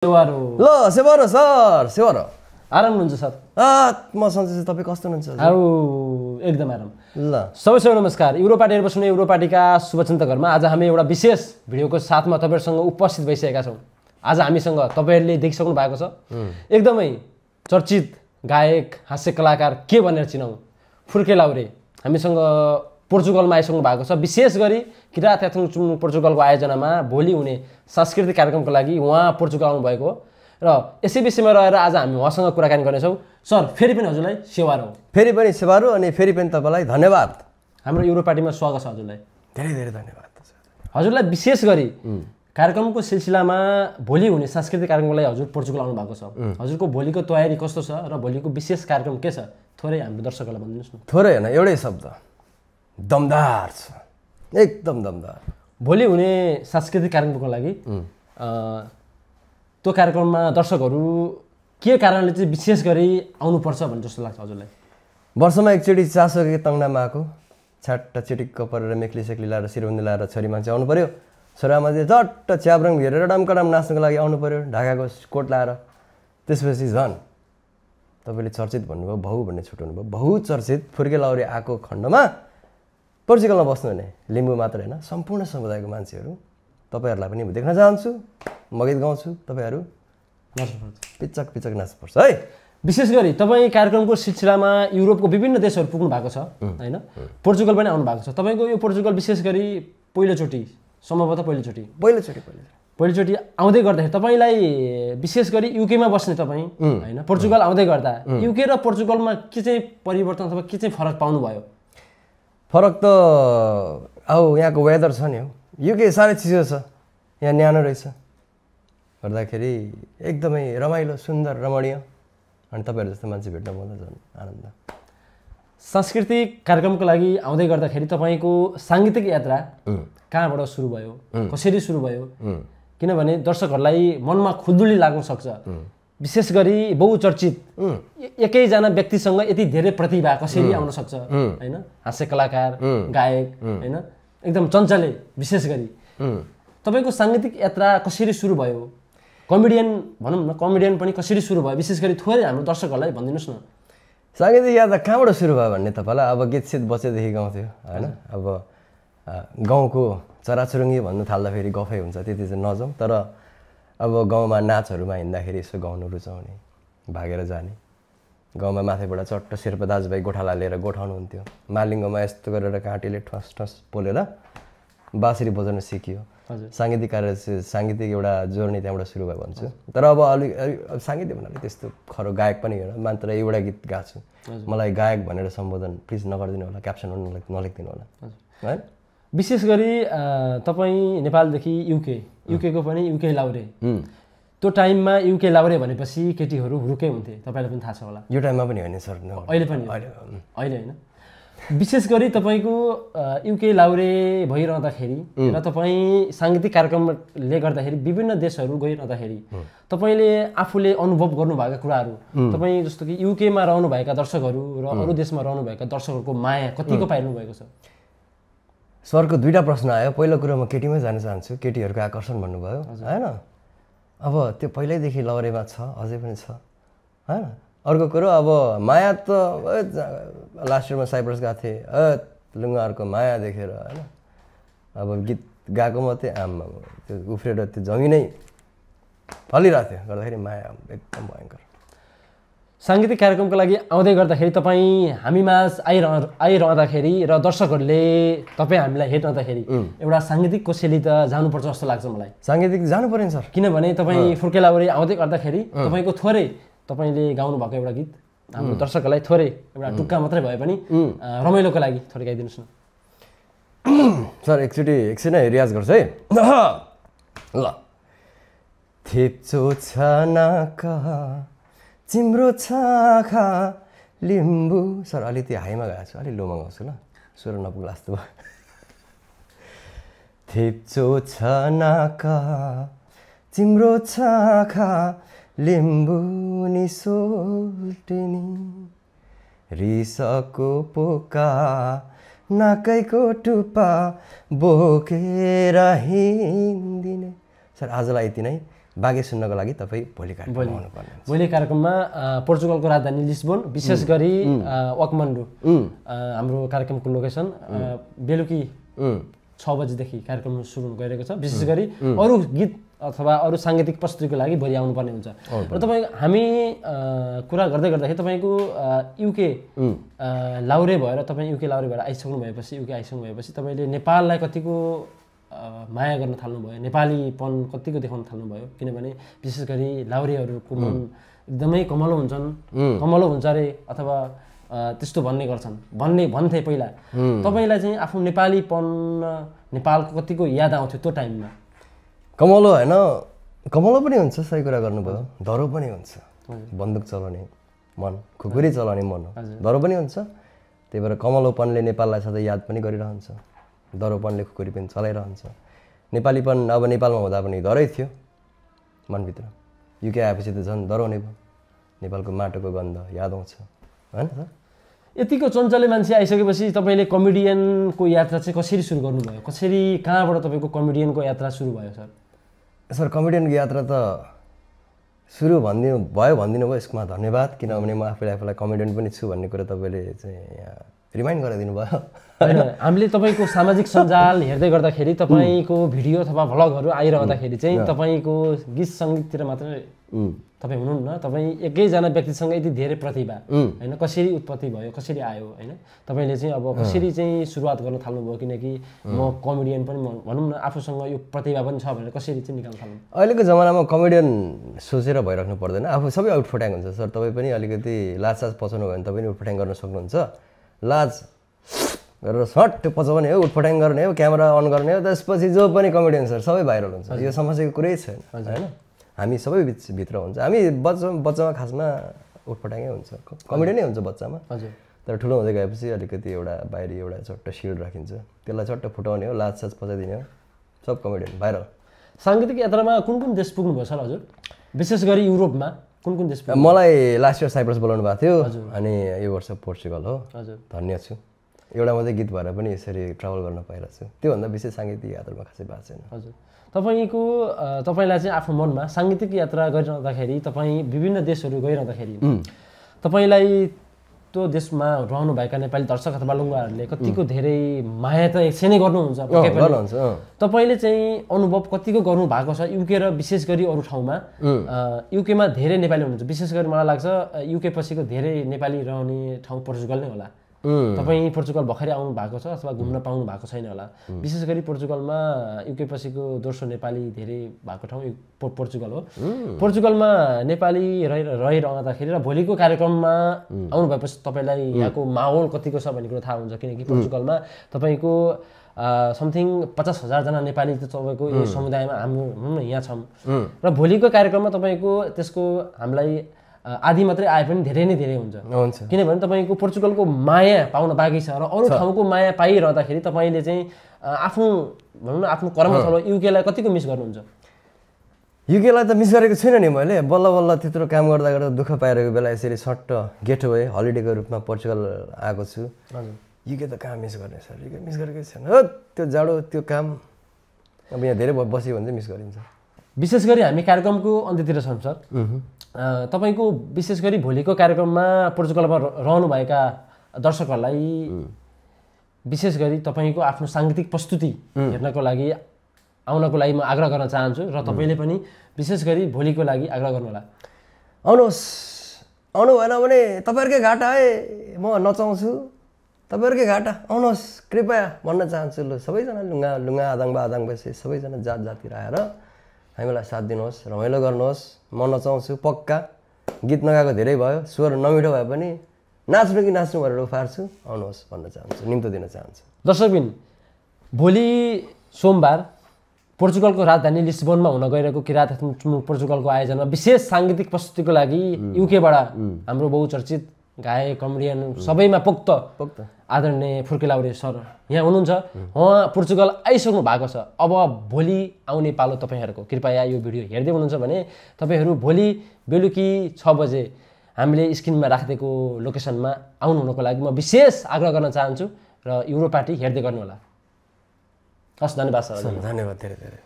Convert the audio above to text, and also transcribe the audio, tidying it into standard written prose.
सेवारो ल सेवारो सर सेवारो आराम हुनुहुन्छ सर म सन्चै छु तपाईँ कस्तो हुनुहुन्छ एकदम आराम ल सबैसँग नमस्कार युरोपाटी हेरेर बस्नु युरोपाटीका शुभचिन्तकहरुमा आज हामी एउटा विशेष भिडियोको साथमा तपाईहरुसँग उपस्थित भइसकेका छौं आज हामीसँग तपाईहरुले देखिसक्नु भएको छ एकदमै चर्चित गायक हास्य कलाकार के भनेर चिनाउ फुर्के लाउरे हामीसँग पोर्चुगलमा आइसक्नु भएको छ विशेष गरी किरात याथुङ पोर्चुगलको आयोजनामा भोलि हुने सांस्कृतिक कार्यक्रमको लागि उहाँ पोर्चुगल आउनु भएको हो र यसै विषयमा रहेर आज हामी उहाँसँग कुराकानी गर्नेछौं सर फेरि पनि हजुरलाई सेवारो फेरि पनि सेवारो अनि फेरि पनि तपाईलाई धन्यवाद हाम्रो युरोपाटीमा स्वागत छ हजुरलाई धेरै धेरै धन्यवाद हजुरलाई विशेष गरी कार्यक्रमको सिलसिलामा भोलि हुने सांस्कृतिक कार्यक्रमको लागि हजुर पोर्चुगल आउनु भएको छ हजुरको भोलिको तयारी कस्तो छ र भोलिको विशेष कार्यक्रम के छ थोरै हाम्रो दर्शकहरूलाई भनिदिनुस् न थोरै हैन एउटै शब्द दमदार छ एकदम दमदार भोलि हुने सांस्कृतिक कार्यक्रमको लागि त्यो कार्यक्रममा दर्शकहरू के कारणले चाहिँ विशेष गरी आउनुपर्छ भन्ने जस्तो लाग्छ हजुरलाई वर्षमा एकचोटि चासो के तङ्नामा आएको छाट्ट चिटिक्क परेर मेक्ली सेक्ली लाएर सिरबन्दी लाएर छोरी मान्छे आउनु पर्यो छोरा मान्छे झट्ट च्याब्रङ घेरेर डमकडाम नाच्नुको लागि आउनु पर्यो ढाकाको कोट लाएर त्यसपछि झन् तपाईँले चर्चित भन्नुभयो बहु भन्ने छुट्याउनु भयो बहु चर्चित फुर्के लाउरे आएको खण्डमा पोर्चुगलमा बस्नु भने लिम्बू मात्र हैन सम्पूर्ण समुदायको मान्छेहरू तपाईहरुलाई पनि देख्न चाहन्छु म गीत गाउँछु तपाईहरु पिचक पिचक नाच्नुपर्छ है विशेष गरी तपाईँ कार्यक्रमको सिलसिलामा युरोपको विभिन्न देशहरू पुग्नु भएको छ हैन पोर्चुगल पनि आउनु भएको छ तपाईको यो पोर्चुगल विशेष गरी पहिलोचोटि सम्भवतः पहिलोचोटि आउँदै गर्दाखेरि तपाईलाई विशेष गरी युकेमा बस्ने तपाईँ हैन पोर्चुगल आउँदै गर्दा युके र पोर्चुगलमा के चाहिँ परिवर्तन अथवा के चाहिँ फरक पाउनु भयो फरक त यहाँको वेदर छ नि हो युके साह्रै चिसो छ यहाँ न्यानो रहेछ गर्दाखेरि एकदमै रमाइलो सुन्दर रमणीय अनि तपाईहरु जस्तो मान्छे भेट्न पाउँदा झन् आनन्द सांस्कृतिक कार्यक्रमको लागि आउँदै गर्दाखेरि तपाईको सांगीतिक यात्रा कहाँबाट सुरु भयो कसरी सुरु भयो किनभने दर्शकहरूलाई मनमा खुल्दुली लाग्न सक्छ विशेष गरी बहुचर्चित एकैजना व्यक्तिसँग यति धेरै प्रतिभा कसरी आउन सक्छ हैन हास्य कलाकार गायक हैन एकदम चञ्चले विशेष गरी तपाईको सांगीतिक यात्रा कसरी सुरु भयो कमेडियन भनौं न कमेडियन पनि कसरी सुरु भयो विशेष गरी थोरै हाम्रो दर्शकहरूलाई भनिदिनुस् न सांगीतिक यात्रा कहाँबाट सुरु भयो भन्ने तपाईलाई अब गीत सित बचेदेखि गाउँथ्यो हैन अब गाउँको चराचुरुङ्गी भन्नु थाल्दा फेरि गफै हुन्छ त्यति चाहिँ नजाउँ तर अब गाउँमा नाचहरुमा हिँड्दाखेरि यसो गाउन रुचाउने भागेर जाने गाउँमा माथिबाट चट्ट शेर्पा दाजुभाइ गोठाला लिएर गोठाउनु हुन्थ्यो मालिङ्गोमा यस्तो गरेर काँटीले ठस ठस पोलेर बाँसुरी बजाउन सिकियो सांगीतिक एउटा जोर्नी त्यहाँबाट सुरु भयो भन्छु तर अब अलि सांगीतिक भन्नाले त्यस्तो खरो गायक पनि होइन मात्र एउटा गीत गाछु मलाई गायक भनेर सम्बोधन प्लिज नगर्दिनु होला क्याप्सन नलेख्दिनु होला है विशेष गरी तपाईँ नेपालदेखि युकेको पनि युके लाउरे त्यो टाइममा युके लाउरे भनेपछि केटीहरू हुरुकै हुन्थे तपाईलाई पनि थाहा छ होला यो टाइममा पनि होइन सर अहिले पनि अहिले हैन विशेष गरी तपाईको युके लाउरे भइरहँदाखेरि र तपाईँ सांगीतिक कार्यक्रमले गर्दाखेरि विभिन्न देशहरू गइरहँदाखेरि तपाईले आफूले अनुभव गर्नुभएका कुराहरू तपाईँ जस्तो कि युकेमा रहनुभएका दर्शकहरू र अरू देशमा रहनुभएका दर्शकहरूको माया कतिको पाइनु भएको छ सरको दुईटा प्रश्न आयो पहिलो कुरो म केटीमै जान चाहन्छु केटीहरूको आकर्षण भन्नुभयो हैन अब त्यो पहिल्यैदेखि लौरेमा छ अझै पनि छ हैन अर्को कुरो अब माया त लास्ट इयरमा साइप्रस गएको थिएँ लुङ्गाहरूको माया देखेर हैन अब गीत गाएको मात्रै आमा त्यो उफ्रेर त्यो जमिनै फलिरहेको थियो गर्दाखेरि माया एकदम भयङ्कर सांगीतिक कार्यक्रमको लागि आउँदै गर्दाखेरि तपाईँ हामीमाझ आइरहँदाखेरि र दर्शकहरूले तपाईँ हामीलाई हेर्दाखेरि एउटा सांगीतिक कोसेली त जानुपर्छ जस्तो लाग्छ मलाई सांगीतिक जानु पर्यो सर किनभने तपाईँ फुर्के लाउरे आउँदै गर्दाखेरि तपाईँको थोरै तपाईँले गाउनु भएको एउटा गीत हाम्रो दर्शकहरूलाई थोरै एउटा टुक्का मात्रै भए पनि रमाइलोको लागि थोरै गाइदिनुहोस् न सर एकछिन नै रियाज गर्छु है ल थिप्चो छ नाका तिम्रो छाखा लिम्बू सर अलि त्यो हाईमा गएको छु अलि लोमा गाउँछु ल स्वर नपुग्ला जस्तो भयो थिप्चो छ नाका तिम्रो छाखा लिम्बू नि सोल्टिनी रिसको पोका नाकैको टुप्पा बोकेर हिँड्दिने सर आजलाई यति नै बाँकी सुन्नको लागि तपाईँ भोलि कार्यक्रम आउनुपर्ने हुन्छ। भोलि कार्यक्रममा पोर्चुगलको राजधानी लिस्बोन विशेष गरी वकमान्डु हाम्रो कार्यक्रमको लोकेसन बेलुकी 6 बजीदेखि कार्यक्रम सुरु गइरहेको छ। विशेष गरी अरू गीत अथवा अरू साङ्गीतिक प्रस्तुतिको लागि भोलि आउनुपर्ने हुन्छ। र तपाईँ हामी कुरा गर्दै गर्दाखेरि तपाईँको युके लाउरे भएर तपाईँ युके लाउरे भएर आइसक्नु भएपछि तपाईँले नेपाललाई कतिको माया गर्न थाल्नुभयो, नेपालीपन कतिको देखाउन थाल्नुभयो? किनभने विशेष गरी लाउरेहरूको मन एकदमै कमलो हुन्छ अरे अथवा त्यस्तो भन्थे पहिला। तपाईँलाई चाहिँ आफ्नो नेपालीपन नेपालको कतिको याद आउँथ्यो त्यो टाइममा? कमलो होइन, कमलो पनि हुन्छ, सही कुरा गर्नुभयो। डरो पनि हुन्छ, बन्दुक चलाउने मन, खुकुरी चलाउने मन हो, डरो पनि हुन्छ। त्यही भएर कमलोपनले नेपाललाई सधैँ याद पनि गरिरहन्छ, डरोपनले खुकुरी पनि चलाइरहन्छ। नेपालीपन अब नेपालमा हुँदा पनि डरै थियो मनभित्र, युके आएपछि त झन् डराउने भयो। नेपालको माटोको गन्ध याद आउँछ होइन सर? यतिको चञ्चले मान्छे आइसकेपछि तपाईँले कमेडियनको यात्रा चाहिँ कसरी सुरु गर्नुभयो? कहाँबाट तपाईँको कमेडियनको यात्रा सुरु भयो सर? सर कमेडियनको यात्रा त सुरु भनिदिनु भयो, यसमा धन्यवाद। किनभने म आफूलाई कमेडियन पनि छु भन्ने कुरा तपाईँले चाहिँ रिमाइन्ड गराइदिनु भयो। होइन, हामीले तपाईँको सामाजिक सञ्जाल हेर्दै गर्दाखेरि तपाईँको भिडियो अथवा भ्लगहरू आइरहँदाखेरि चाहिँ तपाईँको गीत सङ्गीततिर मात्रै तपाईँ हुनुहुन्न। तपाईँ एकैजना व्यक्तिसँग यति धेरै प्रतिभा होइन, कसरी उत्पत्ति भयो, कसरी आयो होइन? तपाईँले चाहिँ अब कसरी चाहिँ सुरुवात गर्न थाल्नुभयो? किनकि म कमेडियन पनि भनौँ न, आफूसँग यो प्रतिभा पनि छ भनेर कसरी चाहिँ निकाल्न थाल्नु? अहिलेको जमानामा कमेडियन सोचेर भइराख्नु पर्दैन, आफू सबै आउटफुट्याङ हुन्छ सर। तपाईँ पनि अलिकति लाजसाज पचाउनु भयो भने तपाईँ पनि उटफुट्याङ गर्न सक्नुहुन्छ। लाज गरेर सट पचाउने हो, उटफुट्याङ गर्ने हो, क्यामेरा अन गर्ने हो, त्यसपछि जो पनि कमेडियन सर सबै भाइरल हुन्छ। यो समस्याको कुरै छैन होइन, हामी सबै भित्र हुन्छ। हामी बच्चामा खासमा उटफुट्याङै हुन्छ, कमेडियनै हुन्छ बच्चामा। तर ठुलो हुँदै गएपछि अलिकति एउटा बाहिरी एउटा चट्ट सिल्ड राखिन्छ, त्यसलाई चट्ट फुटाउने हो, लाजसाज पचाइदिने हो, सब कमेडियन भाइरल। साङ्गीतिक यात्रामा कुन देश पुग्नुभयो सर हजुर? विशेष गरी युरोपमा कुन देश? मलाई लास्ट इयर साइप्रस बोलाउनु भएको थियो, अनि यो वर्ष पोर्चुगल हो। हजुर, धन्य छु। एउटा मात्रै गीत भएर पनि यसरी ट्राभल गर्न पाइरहेको छु, त्योभन्दा विशेष साङ्गीतिक यात्रामा खासै भएको छैन। हजुर, तपाईँलाई चाहिँ आफ्नो मनमा साङ्गीतिक यात्रा गरिरहँदाखेरि, तपाईँ विभिन्न देशहरू गइरहँदाखेरि तपाईँलाई त्यो देशमा रहनुभएका नेपाली दर्शक अथवा लुङ्गाहरूले कतिको धेरै माया त एकछिन नै गर्नुहुन्छ, तपाईँले चाहिँ अनुभव कतिको गर्नु भएको छ युके र विशेष गरी अरू ठाउँमा? युकेमा धेरै नेपाली हुनुहुन्छ, विशेष गरी मलाई लाग्छ युके पछिको धेरै नेपाली रहने ठाउँ पोर्चुगल नै होला। तपाईँ पोर्चुगल भर्खरै आउनु भएको छ अथवा घुम्न पाउनु भएको छैन होला। विशेष गरी पोर्चुगलमा युके पछिको दोस्रो नेपाली धेरै भएको ठाउँ पोर्चुगल हो। पोर्चुगलमा नेपाली रहिरहँदाखेरि र भोलिको कार्यक्रममा आउनु भएपछि तपाईँलाई यहाँको माहौल कतिको छ भन्ने कुरो थाहा हुन्छ, किनकि पोर्चुगलमा तपाईँको समथिङ 50,000 जना नेपाली त तपाईँको यो समुदायमा हाम्रो यहाँ छौँ र भोलिको कार्यक्रममा तपाईँको त्यसको हामीलाई आदि मात्रै आए पनि धेरै नै धेरै हुन्छ। किनभने तपाईँको पोर्चुगलको माया पाउन बाँकी छ र अरू ठाउँको माया पाइरहँदाखेरि तपाईँले चाहिँ आफ्नो भनौँ न आफ्नो कर्मस्थल युकेलाई कतिको मिस गर्नुहुन्छ? युकेलाई त मिस गरेको छैन नि मैले, बल्ल बल्ल त्यत्रो काम गर्दा गर्दा दुःख पाइरहेको बेला यसरी सट्ट गेट वे हलिडेको रूपमा पोर्चुगल आएको छु। युके त कहाँ मिस गर्ने सर, युके मिस गरेकै छैन। त्यो जाडो त्यो काम अब यहाँ धेरै बस्यो भने चाहिँ मिस गरिन्छ। विशेष गरी हामी कार्यक्रमको अन्त्यतिर छौँ सर। तपाईँको विशेष गरी भोलिको कार्यक्रममा पोर्चुगलमा रहनुभएका दर्शकहरूलाई विशेष गरी तपाईँको आफ्नो साङ्गीतिक प्रस्तुति हेर्नको लागि आउनको लागि म आग्रह गर्न चाहन्छु र तपाईँले पनि विशेष गरी भोलिको लागि आग्रह गर्नुहोला। आउनुहोस्, आउनु भएन भने तपाईँहरूकै घाटा है, म नचाउँछु, तपाईँहरूकै घाटा, आउनुहोस् कृपया भन्न चाहन्छु। ल सबैजना लुङ्गा आदाङ बसे सबैजना जात जातिर आएर हामीलाई साथ दिनुहोस्, रमाइलो गर्नुहोस्। म नचाउँछु पक्का, गीत नगाएको धेरै भयो, स्वर नमिठो भए पनि नाच्नु कि नाच्नु भनेर उफार्छु, आउनुहोस् भन्न चाहन्छु, निम्तो दिन चाहन्छु। दर्शकबिन, भोलि सोमबार पोर्चुगलको राजधानी लिस्बोनमा हुन गइरहेको किरात पोर्चुगलको आयोजनमा विशेष साङ्गीतिक प्रस्तुतिको लागि युकेबाट हाम्रो बहुचर्चित गायक कमेडियन सबैमा पोक्त आदरणीय फुर्के लाउरे सर यहाँ हुनुहुन्छ। उहाँ पोर्चुगल आइसक्नु भएको छ। अब भोलि आउने पालो तपाईँहरूको, कृपया यो भिडियो हेर्दै हुनुहुन्छ भने तपाईँहरू भोलि बेलुकी 6 बजे हामीले स्क्रिनमा राखिदिएको लोकेसनमा आउनु हुनको लागि म विशेष आग्रह गर्न चाहन्छु र युरो पार्टी हेर्दै गर्नुहोला। हस्, धन्यवाद सर। धन्यवाद धेरै धेरै।